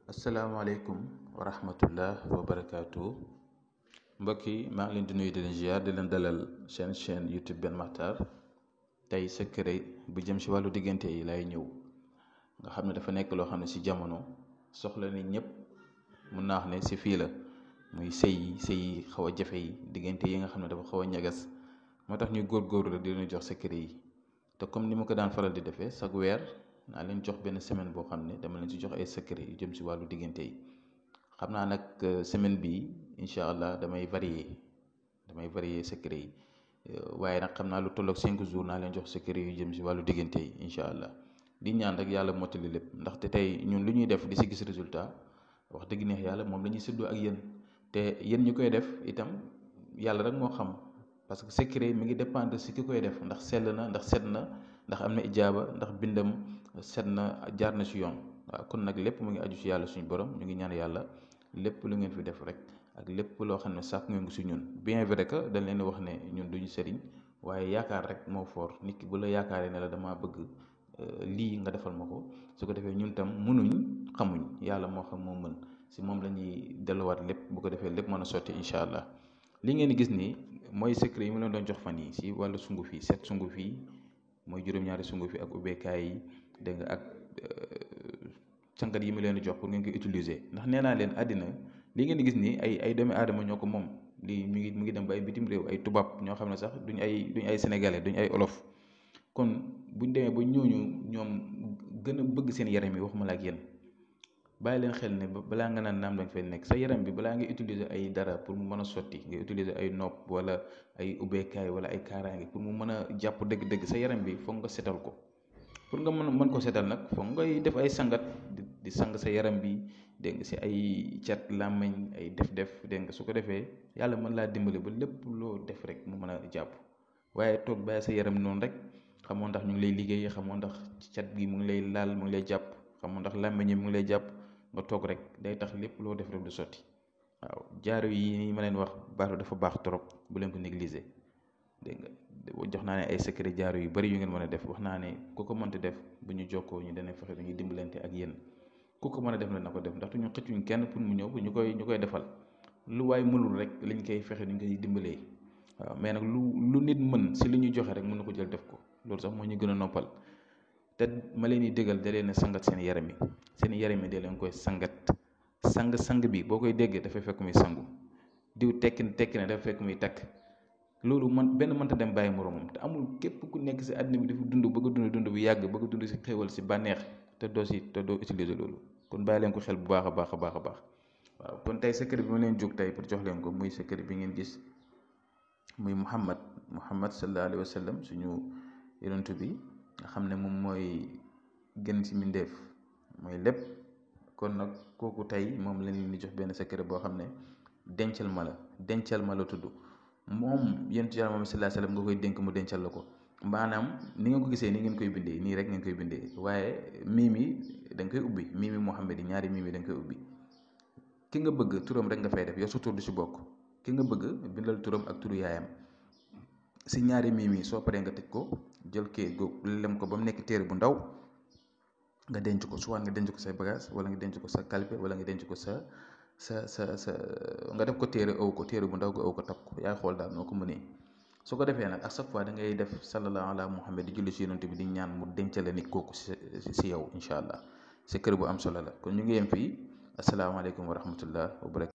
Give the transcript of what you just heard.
asalaamaaleykum wa rahmatullah wa barakaatu mbokk yi maa ngi leen di nuyu di leen ziar di leen dalal seen chaîne YouTube Ben Makhtar. tey secret bu jëm si wàllu diggante yi lay ñëw nga xam ne dafa nekk loo xam ne si jamono soxla ni ñëpp mun naa wax ne si fii la muy sëy yi xaw a jafe yi diggante yi nga xam ne dafa xaw a ñagas moo tax ñuy góorgóorlu rek di leen jox secret yi te comme ni ma ko daan faral di defee chaque weer naa leen jox benn semaine boo xam ne dama leen si jox ay secret yu jëm si wàllu diggante yi. xam naa nag semaine bii incha allah damay varier secret yi waaye nag xam naa lu tolloog 5 jours naa leen jox secret yu jëm si wàllu diggante yi incha allah di ñaan rek yàlla mottali lépp ndaxte tey ñun lu ñuy def di si gis résultat wax dëgg neex yàlla moom la ñuy séddoo ak yéen te yéen ñi koy def itam yàlla rek moo xam parce que secret mi ngi dépendre si ki koy def ndax sell na ndax set na ndax am na ijaaba ndax bindam set na jaar na si yoon. waaw kon nag lépp mu ngi aju si yàlla suñu borom ñu ngi ñaan yàlla lépp lu ngeen fi def rek ak lépp loo xam ne sàkk ngeen ko si ñun bien vrai que dañ leen wax ne ñun duñu sëriñ waaye yaakaar rek moo foor nit ki bu la yaakaaree ne la damaa bëgg lii nga defal ma ko su ko defee ñun tam mënuñ xamuñ yàlla moo xam moo mën si moom la ñuy delluwaat lépp bu ko defee lépp mën a sotti incha allah. li ngeen di gis nii mooy secret yi mu leen doon jox fan yi si wàllu sunguf yi set sunguf yi mooy juróom-ñaari sunguf yi ak ubbeekaay yi dégg nga ak sangat yi mu leen di jox pour ngeen koy utiliser ndax nee naa leen àddina li ngeen di gis nii ay doomi aadama ñoo ko moom lii mu ngi dem ba ay bitim réew ay tubaab ñoo xam ne sax duñ ay sénégalais duñ ay olof kon buñ demee ba ñooñu ñoom gën a bëgg seen yaram yi waxuma la ak yéen bàyyi leen xel ne balaa nga naan naam dañ fay nekk sa yaram bi balaa ngay utiliser ay dara pour mu mën a sotti ngay utiliser ay nopp wala ay ubbeekaay wala ay kaaraange pour mu mën a jàpp dëgg-dëgg sa yaram bi foog nga setal ko. pour nga mën ko seetal nag foog ngay def ay sangat di sang sa yaram bi dégg nga si ay cat làmmiñ ay def dégg nga su ko defee yàlla mën laa dimbali ba lépp loo def rek mu mën a jàpp waaye toog bàyyi sa yaram noonu rek xamoo ndax ñu ngi lay liggéey xamoo ndax cat gi mu ngi lay laal mu ngi lay jàpp xamoo ndax làmmiñ yi mu ngi lay jàpp nga toog rek day tax lépp loo def rek du sotti. waaw jaaro yi ma leen wax dafa baax trop bu leen ko négliger dégg nga jox naa ne ay secret jaaro yu bari yu ngeen mën a def wax naa ne ku ko mënta def bu ñu jokkoo ñu dana fexe dañuy dimbalante ak yéen ku ko mën a def na ko def ndaxte ñu xëccuñ kenn pour mu ñëw ñu koy defal lu waay mënul rek liñ koy fexe duñ koy dimbalee. waaw mais nag lu nit mën si li ñuy joxe rek mën na ko jël def ko loolu sax moo ñu gën a noppal te ma leen di dëggal da leen a sangat seen yaram yi da leen koy sangat sang bi boo koy déggee dafay fekk muy sangu diw tekki ne dafa fekk muy takk. loolu benn mënta dem bàyyi moroomam te amul képp ku nekk si àddina bi dafa bëgg a dund bu yàgg bëgg a dund si xéwal si bànneex te doo utiliser loolu kon bàyyi leen ko xel bu baax a baax a baax a baax. waaw kon tey secret bi ma leen jóg tey pour jox leen ko muy secret bi ngeen gis muy Muhammad sallallahu alayhi wa sallam suñu yonent bi nga xam ne moom mooy gën si mbindeef mooy lépp kon nag kooku tey moom la leen di jox benn secret boo xam ne dencal ma la tudd. moom yonent Yàlla moom sallallahu alayhi wasallam nga koy dénk mu dencal la ko maanaam ni ngeen ko gisee ni ngeen koy bindee nii rek ngeen koy bindee waaye miimi da nga koy ubbi miimi Muhammad yi ñaari miimi da nga koy ubbi ki nga bëgg turam rek nga fay def yow sa tur du si bokk ki nga bëgg bindal turam ak turu yaayam si ñaari miimi soo paree nga tëj ko jël kii googu lem ko ba mu nekk téere bu ndaw nga denc ko soit nga denc ko say bagage wala nga denc ko sa kalpe wala nga denc ko sa nga def ko téere bu ndaw nga ëw ko takk ko yaay xool daal noo ko mënee su ko defee nag à chaque fois da ngay def sallallahu ala muhammad di julli si yonent bi di ñaan mu dencale nit kooku si yow incha allah secret bu am solo la kon ñu ngi yem fii asalaamaaleykum wa rahmatullah wa barakatu